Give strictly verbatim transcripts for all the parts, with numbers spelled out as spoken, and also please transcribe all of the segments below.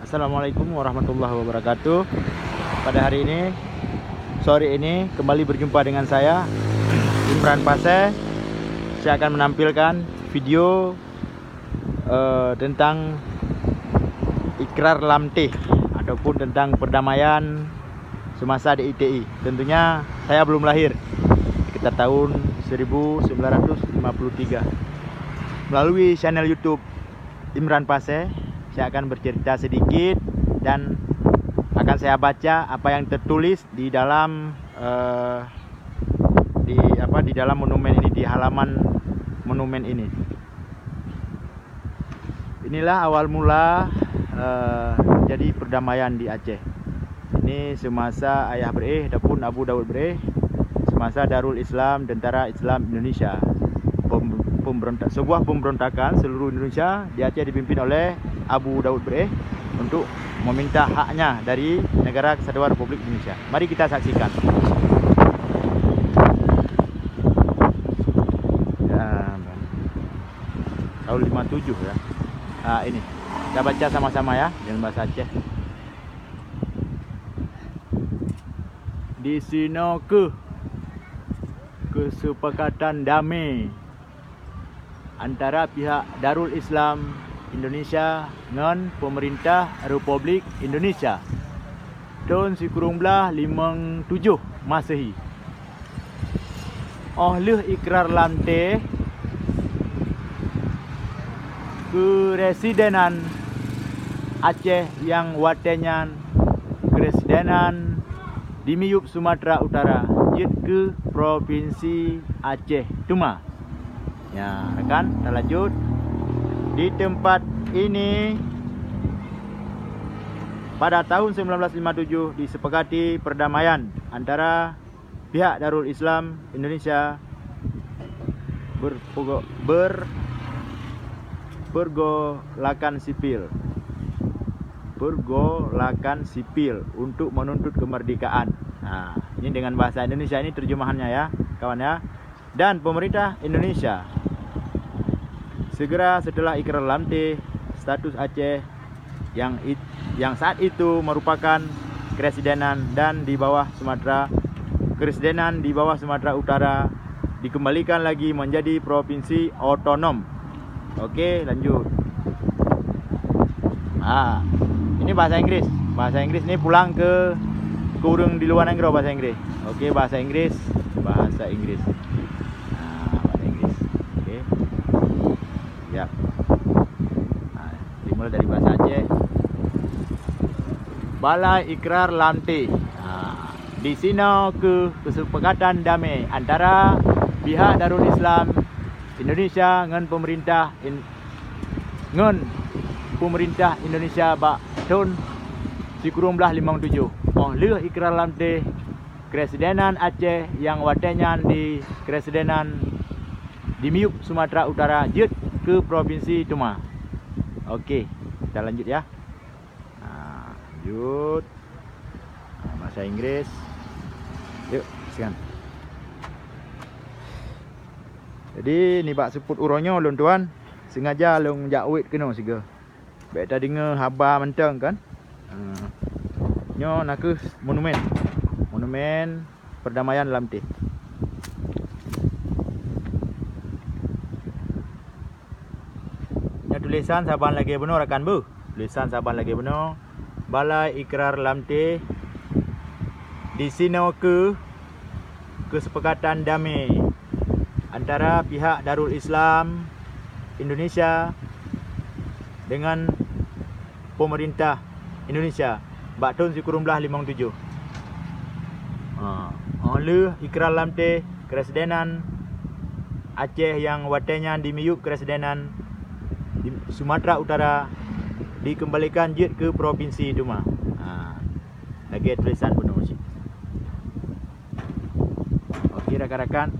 Assalamualaikum warahmatullahi wabarakatuh. Pada hari ini, sore ini, kembali berjumpa dengan saya, Imran Pasé. Saya akan menampilkan video, eh, tentang Ikrar Lamteh ataupun tentang perdamaian semasa di I T I. Tentunya saya belum lahir, sekitar tahun seribu sembilan ratus lima puluh tiga. Melalui channel YouTube Imran Pasé, saya akan bercerita sedikit dan akan saya baca apa yang tertulis di dalam, eh, di apa, di dalam monumen ini, di halaman monumen ini. Inilah awal mula, eh, jadi perdamaian di Aceh. Ini semasa Ayah Beureueh ataupun Abu Daud Beureueh, semasa Darul Islam Tentara Islam Indonesia. Pem-, pemberontak-, sebuah pemberontakan seluruh Indonesia di Aceh dipimpin oleh Abu Daud Beureueh untuk meminta haknya dari Negara Kesatuan Republik Indonesia. Mari kita saksikan. Ya, tahun lima tujuh ya. Ah, ini. Kita baca sama-sama ya, dalam bahasa Aceh. Disinoe keuh keuseupakat damé antara pihak Darul Islam Indonesia ngon peumeurintah Republik Indonesia thon sikureueng blaih limong tujoh Masehi. Óh lheueh Ikrar Lamteh, Keuresidenan Aceh nyang watée nyan Keuresidenan di miyueb Sumatera Utara jeuet keu Propinsi Aceh teuma. Ya, rakan, talanjut. Di tempat ini, pada tahun sembilan belas lima tujuh disepakati perdamaian antara pihak Darul Islam Indonesia berpego-, ber-, pergolakan sipil, pergolakan sipil untuk menuntut kemerdekaan. Ha, ini dengan bahasa Indonesia, ini terjemahannya ya, kawan ya. Dan pemerintah Indonesia segera setelah Ikrar Lamteh, status Aceh yang it-, yang saat itu merupakan keresidenan dan di bawah Sumatera, keresidenan di bawah Sumatera Utara dikembalikan lagi menjadi provinsi otonom. Oke, lanjut. Ah, ini bahasa Inggris. Bahasa Inggris ni pulang ke, ke ureuëng di luar negeri bahasa Inggris. Oke, bahasa Inggris, bahasa Inggris. Ah, bahasa Inggris. Oke. Ya. Ah, dimulai dari bahasa Aceh. Balai Ikrar Lamteh. Ah, di sinoe keuh keusepakatan damé antara pihak Darul Islam Indonesia ngon pemerintah in-, ngon pemerintah Indonesia bak thon sikureueng blaih limong tujoh. Óh lheueh Ikrar Lamteh, Keresidenan Aceh nyang watée nyan di Keresidenan di miyueb Sumatera Utara jeuet keu provinsi teuma. Oke, kita lanjut ya. Ha, lanjut. Ha, bahasa Inggris. Yuk, sikan. Jadi, nibak seupôt uroe nyoe lôn tuan, sengaja lôn jak wét keunoe sigoe. Bék tadeungoe haba mantong kan. Ha. Nyoe nakeuh monumen. Monumen Perdamaian Lamteh. Nyoe tulisan saban lagée bunoe rakan beuh. Tulisan saban lagée bunoe, Balai Ikrar Lamteh, di sinoe keuh keusepakatan damé antara pihak Darul Islam Indonesia dengan pemerintah Indonesia bak thon sikureueng blaih limong tujoh. Ha, óh lheueh Ikrar Lamteh, Keresidenan Aceh nyang watée nyan di miyueb Keresidenan di Sumatera Utara dikembalikan jeuet keu provinsi teuma. Ha, lagée tulisan bunoe cit. Oke, rakan-rakan.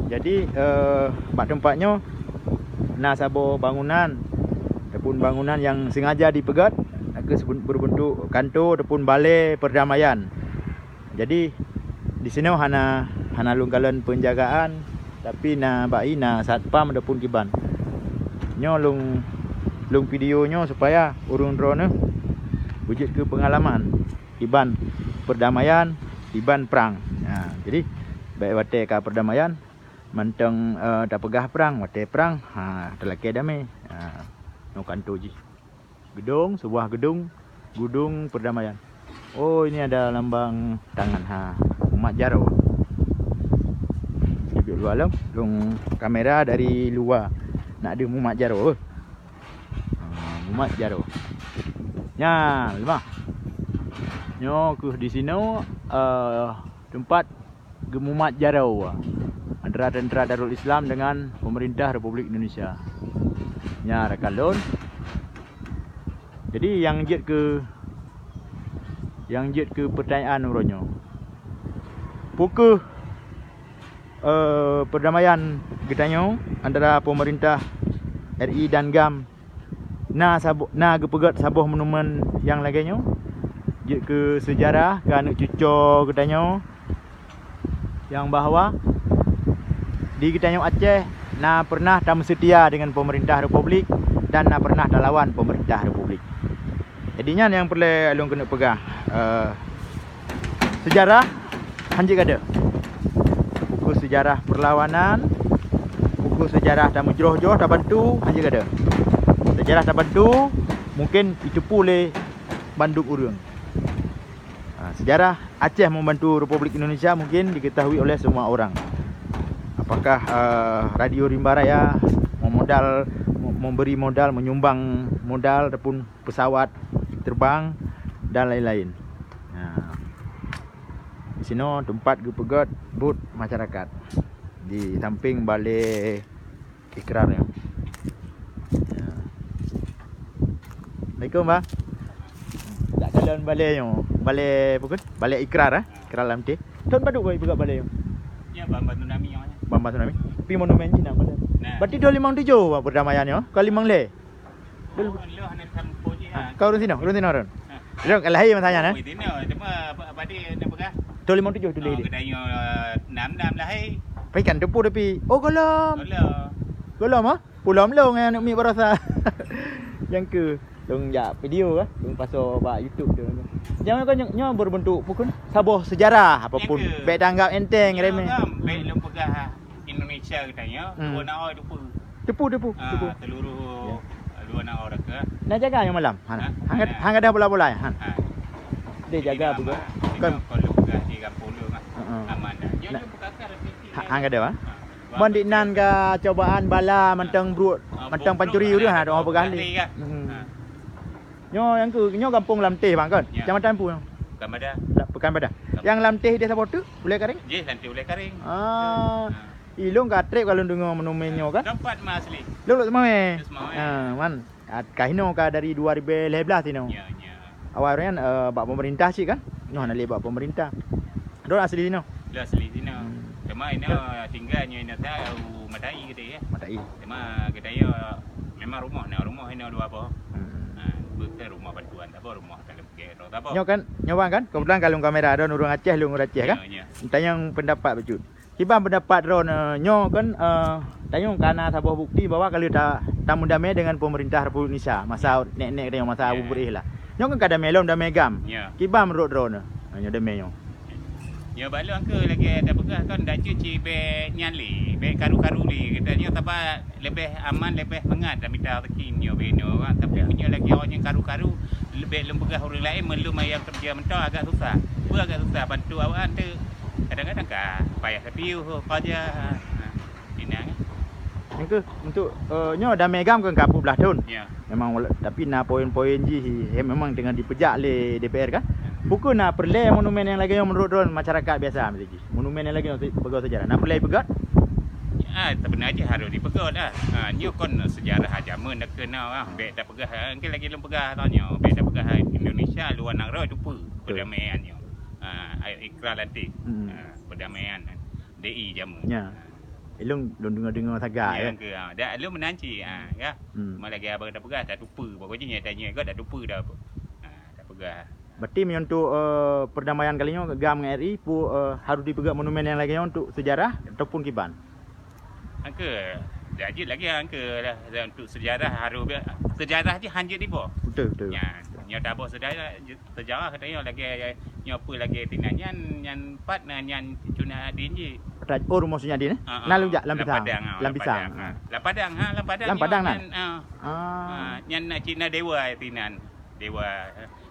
Jadi, eh, bak teumpat nyoe na saboh bangunan ataupun bangunan nyang sengaja dipeugét, nakeuh seben-, berbentuk kanto ataupun balée perdamaian. Jadi, di sinoe hana, hana lôn kalon penjagaan, tapi na bak ié na satpam ataupun kiban. Nyoe lôn, lôn video nyoe supaya ureuëng droeneuh Beujeuet keu peungalaman, iban perdamaian, iban prang. Ha, jadi, bèk watèe ka perdamaian, mantong, eh, tapeugah prang, watèe prang, ha, talakèe damé. Ha, nyoe kantô jih. Gedong, sebuah gedung, Gedung Perdamaian. Oh, ini ada lambang tangan, ha, mumat jaroe. Sibuk luwa lom, lôn kamera dari luwa. Nak deuh mumat jaroe. Ha, mumat jaroe. Nyan, leumah. Nyoe keuh di sinoe, eh, teumpat geumumat jaroe antara tentara Darul Islam dengan pemerintah Republik Indonesia. Nyan rakan lôn. Jadi, nyang jeuet keu, nyang jeuet keu pertanyaan uroe nyoe, peu kheueh, eh, perdamaian geutanyoe antara pemerintah R I dan GAM na sabo-, na geupeugöt saboh monumen nyang lagèe nyoe? Jeuet keu seujarah keu aneuk cucoe geutanyoe, nyang bahwa di geutanyoe Aceh na pernah tameuseutia dengan pemerintah republik dan na pernah talawan pemerintah republik. Jadi, nyan nyang peureulèe lôn keuneuk peugah, eh, seujarah hanjeuet gadôh. Buku seujarah perlawanan, buku seujarah tameujroh-jroh, tabantu, hanjeuet gadôh. Seujarah tabantu mungken jiteupeue lé bandum ureueng. Ha, sejarah Aceh membantu Republik Indonesia mungkin diketahui oleh semua orang. Apakah, eh, Radio Rimba Raya memodal, mem-, memberi modal, menyumbang modal ataupun pesawat terbang dan lain-lain. Ha. Di sinoe teumpat geupeugöt buet masyarakat di samping balè Ikrar nyoe. Ya. Assalamualaikum, Bang. Tak kalon balè nyoe. Balè apa kun? Balè Ikrar, eh? Ikrar Lamteh. Thôn padum ka ipeugah balè nyoe? Ya, ban-ban tsunami nyoe. Ban-ban tsunami. Tapi monumen cit na balè. Nah. Berarti thôn limong tujoh, Bang, perdamaian nyoe. Ka limong lhèe. Dulu. Oh, lu hana sampo je, ha, ha. Kau ureueng sinoe, ureueng sinoe, Ron. Ha. Ron, lahé masa nyan, eh? Oh, di sinoe, cuma ba-, badi nak peugah. Thôn limong tujoh tuléh. Oh, dia. Geutanyoe, eh, enam enam lahé. Pai kan teupeu tapi. Oh, gohlom. Gohlom. Gohlom, ah? Pulo lôn ngon aneuk miet baroesa. Nyang keu lôn jak video kah? Lôn pasoe bak YouTube tu. Nyang nyoe, nyoe berbentuk pukon saboh sejarah apa pun. Nyang keu. Bèk tanggap enteng, remeh. Nyoe kan, bèk lôn peugah Indonesia geutanyoe, hmm, dua nanggroe teupeu. Teupeu, teupeu, ah, teupeu. Seluruh, ya, dua nanggroe teuka. Nah, jaga nyang malam. Han. Ha? Han gad-, han gadah bola-bola, han. Ha. Dia jadi jaga aman. Bukan. Ini kalau peugah di kampung lu, kan. Heeh. Aman dah. Nah. Nyoe pun kakak lebih tinggi. Ha, han gadah, ha? Ha. Ban di nan ka cobaan bala mantong brok, ha, mantong brok, pancuri brok, ureueng, ha, ha, doa brok, peugah brok, lé. Kan? Hmm. Ha. Nyoe nyang keu, nyoe gampông Lamteh, Bang, kan? Ya. Kecamatan pu nyoe? Pekan Padah. La-, Pekan Padah. Pekan Padah. Yang Lamteh di saboh tu, Ulèe Karéng? Jih, Lamteh Ulèe Karéng. Ah. Ha. Ih, lôn ka trép ka lôn deungö monumen nyoe kan? Tempat mah asli. Lôn lôn Seumawé. Lôn Seumawé. Ha, man. Ah, ka hinoe ka dari dua ribu lima belas hinoe. Ya, ya. Awai nyan, eh, bak pemerintah cit kan? Nyoe hana lé bak pemerintah. Lôn asli hinoe. Lôn asli hinoe. Hmm. Cuma hinoe tinggal nyoe hinoe sa u Matai geude ya. Matai. Cuma geutanyoe memang rumoh na, rumoh hinoe dua boh. Hmm. Ha, bukan rumoh bantuan, tapi rumoh dalam gero, tapi. Nyoe kan, nyoe Bang kan? Kebetulan ka lôn kamera, droen ureueng Aceh, lôn ureueng Aceh kan? Ya, ya. Tanyong pendapat bacut. Kiban pendapat droen, eh, nyoe kan, eh, tanyong ka na saboh bukti bahwa ka lheueh ta-, tameudamé dengan pemerintah Republik Indonesia masa, ya, nek-nek tanyong masa, ya, Abu Beureh lah. Nyoe kan ka damé lom, damé GAM. Ya. Kiban menurut droen, eh, nyoe damé nyoe? Nyoe bak lôn keu lagèe tapeugah kan, dak jeuet cit bèk nyan lé, bèk karu-karu lé. Geutanyoe sabab leubeh aman, leubeh mangat tamita rezeki nyoe bak inoe kan. Tapi, ya, meunyoe lagèe awak nyang karu-karu, leubeh lôn peugah ureueng laén, meulôn ayang keureuja mantong agak susah. Peue agak susah? Bantu awak nyan teuk kadang-kadang ka payah sapiôh, peureuja. Ha, inong, eh. Nyang keuh untuk, eh, nyoe damé GAM kan ka peuet blah thôn. Ya. Memang wala-, tapi na poin-poin jih, eh, memang teungoh dipeujak lé D P R kan. Ya. Peu kheueh na peureulèe monumen nyang lagèe nyoe menurut droen masyarakat biasa meusti jih? Monumen nyang lagèe nyoe sibagoe sejarah na peureulèe ipeugöt? Ah, sebenar jih harôh dipeugöt lah. Ha, nyoe kon sejarah jameun dah keunoe ah. Bèk tapeugah, eh, engke lagèe lôn peugah tadi nyoe, bèk tapeugah Indonesia luwa nanggroe teupeu. Betul. Perdamaian nyoe. Ha, Ikrar Lamteh. Hmm. Ha, perdamaian. D I jameun. Ya. Ha. Ilôn lôn deungö-deungö sagai, ya, ya. Ke, ha. Dak lôn meunan cit, ha, ya. Hmm. Cuma lagèe abang tapeugah, dak teupeu. Pokok jih nyata nyoe dak teupeu dah. Ha, tapeugah. Berarti meunyoe untuk, eh, perdamaian kali nyoe GAM ngon R I, peu, eh, harôh dipeugöt monumen nyang lagèe nyoe untuk sejarah ataupun kiban? Angke, Dah jeuet lagi angka lah, untuk sejarah harus be-, sejarah jih han jeuet diboh. Betul, betul. Nyan, nyoe taboh sejarah, sejarah kata nyoe lagi, nyoe peue lagi tinan nyan, nyan pat na nyan Cunyadin jih. Ra-, oh, rumoh Cunyadin, eh? Ha, ha. Na lôn jak lam Lam Pisang. Padang, ha, Lam Lam Pisang. Padang, ha. Lam Padang, ha, Lam Padang Lam nyoe Padang nan. Nyan, ha. Ah. Ha, nyan na cit na dewa tinan. Dewa.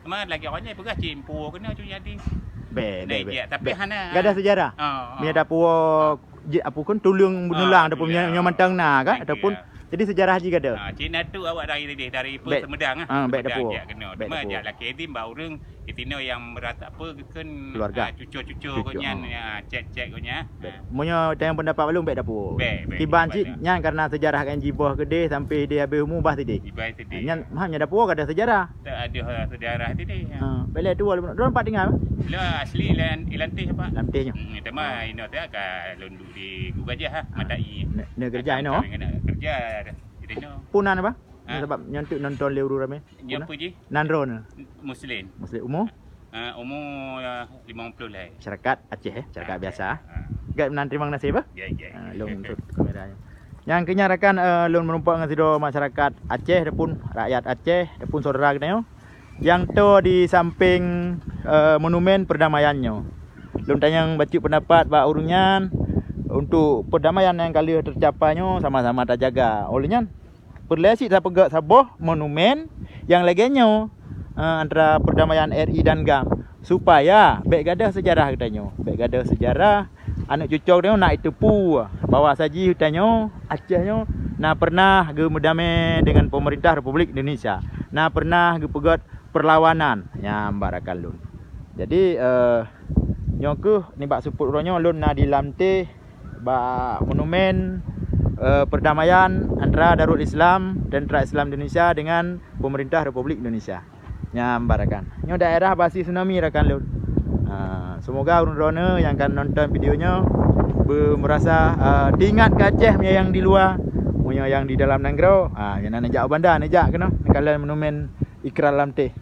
Cuma lagi awak nyan peugah cit empu keunoe Cunyadin. Bèk, bèk, bèk. Tapi hana. Gadoh sejarah. Ha, ha. Meunyo tapuwoe jeuet apu kon tuleueng beunulang ataupun nyoe mantong na kan, ataupun jadi sejarah jih gadoh. Ha, cit na tu awak dari, dari, dari Bèk. Sumedang ah. Ha, bèk Sumedang tapuwoe. Jak keunoe. Bèk tapuwoe. Cuma jak lakèe dim bak ureueng di tinoe nyang merasa apa kon, keluarga. Ha, cucu-cucu kon nyan, ha, cek-cek kon nyan. Bèk. Ha. Meunyo tanyong pendapat lôn bèk tapuwoe. Bèk, bèk. Kiban cit nyan karena sejarah kan jiboh keudeh sampai di habéh umu bah sideh. Jibai sideh. Nyan, ha, nyan tapuwoe gadoh sejarah. Tak ada sejarah sideh. Ha, bèk lé tuwoe lôn, lôn pat tinggal. Lôn asli Ilan-, Ilanteh apa? Ilanteh nyoe. Hmm, tema inoe tu ka lôn duduk di Gugajah ah, Matai. Ne-, ne kerja inoe. Kerja di sinoe. Peue nan apa? Ha? Sebab nyan tu nonton lé ureueng ramé. Nyoe peue jih? Nan droeneuh. Muslim. Muslim umur? Ah, umur, ah, lima puluh lah. Masyarakat Aceh, eh? Masyarakat biasa. Ah. Gèt meunan terima kasih bah. Ya, ya. Ah, lôn tutup kamera nyoe. Nyang keu nyan rakan, eh, lôn meurumpok ngon sidroe masyarakat Aceh ataupun rakyat Aceh ataupun saudara geutanyoe nyang toe di samping, eh, monumen perdamaian nyoe. Lôn tanyong bacut pendapat bak ureueng nyan untuk perdamaian nyang ka lheueh tercapai nyoe sama-sama tajaga. Óh lheueh nyan, peureulèe cit tapeugöt saboh monumen nyang lagèe nyoe, eh, antara perdamaian R I dan GAM, supaya bèk gadoh sejarah geutanyoe, bèk gadoh sejarah aneuk cucoe geutanyoe nak jiteupeue bahwa saji geutanyoe Aceh nyoe na pernah geumeudamé dengan pemerintah Republik Indonesia, na pernah geupeugöt perlawanan. Nyan bak rakan lôn. Jadi, eh, nyoe keuh nibak seupôt uroe nyoe lôn na di Lamteh bak monumen, eh, perdamaian antara Darul Islam, Tentara Islam Indonesia dengan pemerintah Republik Indonesia. Nyan bak rakan. Nyoe daerah basi tsunami rakan lôn. Ha, semoga ureueng droeneuh nyang ka nonton video nyoe beu merasa, eh, teuingat keu Aceh meunyo nyang di luwa, meunyo nyang di dalam nanggroe, ha, nyang na neujak u Banda, neujak keunoe, neukalon monumen Ikrar Lamteh.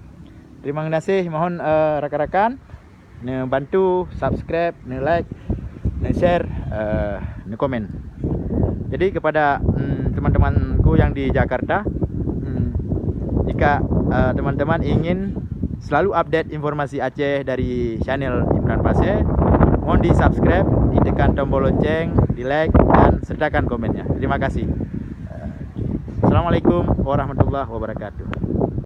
Terima kasih, mohon, eh, rakan-rakan neubantu subscribe, neu-like, neu-share, eh, neukomen. Jadi kepada, mm, teman-temanku yang di Jakarta, mm, jika, eh, teman-teman ingin selalu update informasi Aceh dari channel Imran Pasé, mohon di-subscribe, ditekan tombol lonceng, di-like, dan sertakan komennya. Terima kasih. Eh, Assalamualaikum warahmatullahi wabarakatuh.